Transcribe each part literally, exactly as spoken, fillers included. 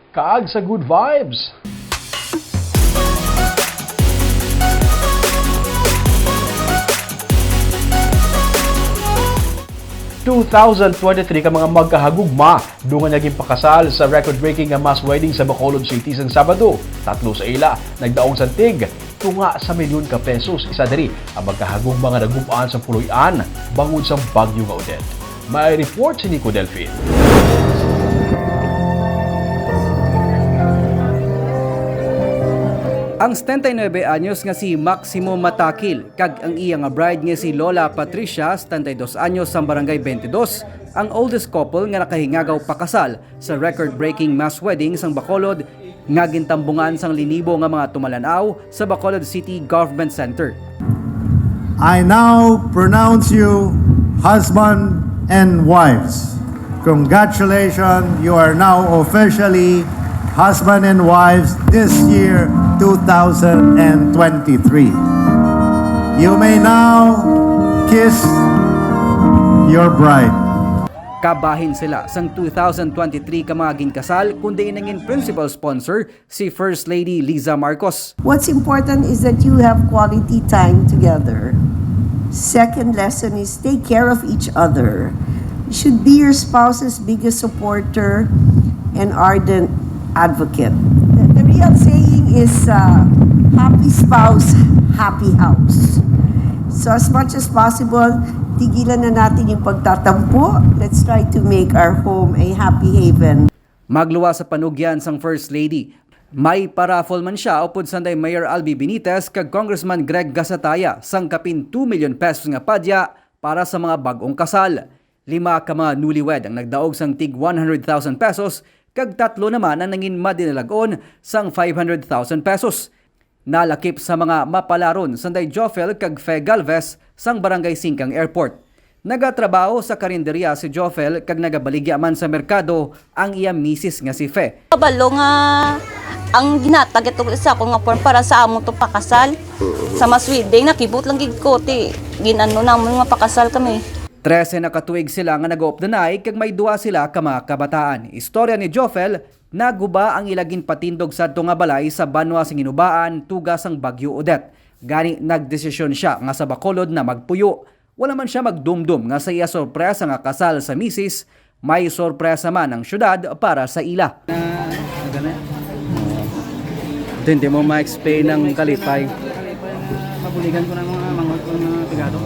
Kaag sa good vibes! Two thousand twenty-three ka mga magkahagugma dungan nga ginpakasal sa record-breaking nga mass wedding sa Bacolod City sang Sabado. Tatlo sa ila nagdaog sang tig tunga sa milyon ka pesos. Isa diri ang magkahagugma nga nagub-an sa puloy-an bangod sa bagyo nga Odette. May report si Nico Delfin. Ang setenta y nuebe anyos nga si Maximo Matakil kag ang iya nga bride nga si Lola Patricia, setenta y dos anyos, sang Barangay twenty-two, ang oldest couple nga nakahingagaw pakasal sa record-breaking mass wedding sang Bacolod nga gintambungan sang linibo nga mga tumalan-aw sa Bacolod City Government Center. I now pronounce you husband and wives. Congratulations, you are now officially husband and wives this year, two thousand twenty-three. You may now kiss your bride. Kabahin sila sang two thousand twenty-three ka mga ginkasal, kundi nangin principal sponsor si First Lady Liza Marcos. What's important is that you have quality time together. Second lesson is take care of each other. You should be your spouse's biggest supporter and ardent advocate. The, the real saying is, uh, "Happy spouse, happy house." So as much as possible, tigilan na natin yung pagtatampo. Let's try to make our home a happy haven. Magluwas sa panugyan sang First Lady, may paraffle man siya upod sanday Mayor Albi Benitez kag Congressman Greg Gasataya sang kapin two million pesos nga padya para sa mga bag-ong kasal. Lima ka mga newlywed ang nagdaog sang tig one hundred thousand pesos, kag tatlo naman ang nangin madinalag-on sang five hundred thousand pesos. Nalakip sa mga mapalaron sanday Jovel kag Fe Galvez sang Barangay Singkang Airport. Nagatrabaho sa karinderya si Jovel kag nagabaligya man sa merkado ang iya misis nga si Fe. Kabalo nga ang ginhatag ito sa ako nga form para sa amo to pakasal. Sa mas wedding, nakibot lang gid ko, ti ginano namon nga pakasal kami. Trese na ka tuig sila nga nag-uupdanay kag may duha sila ka mga kabataan. Istorya ni Jovel, naguba ang ila ginpatindog sadto nga balay sa banwa sing Ginubaan tuga sang Bagyo Odette. Gani, nagdesisyon sia nga sa Bacolod na magpuyo. Wala man sia magdumdom nga sa iya sorpresa nga kasal sa misis, may sorpresa man ang syudad para sa ila. Ito, hindi mo ma-explain ang kalipay. Mabuligan ko na mga manghod ko, mga pigado.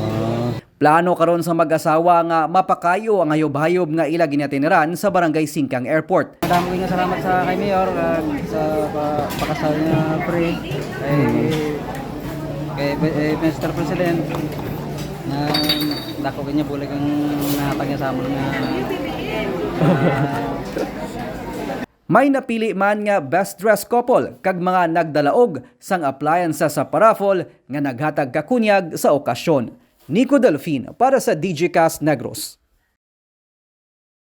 Plano karon sa mag-asawa nga mapakayo ang hayop-hayop nga ila ginatiniran sa Barangay Singkang Airport. Madamo nga salamat sa kay Mayor, ah, sa pa-, pakasal nga free. Kay, kay, eh, Mister President, na dako kanya bulig ang nahatag niya sa amon nga, ah, May napili man nga best dress couple kag mga nagdalaog sang appliances sa paraffle nga naghatag kakunyag sa okasyon. Nico Delfin para sa Digicast Negros.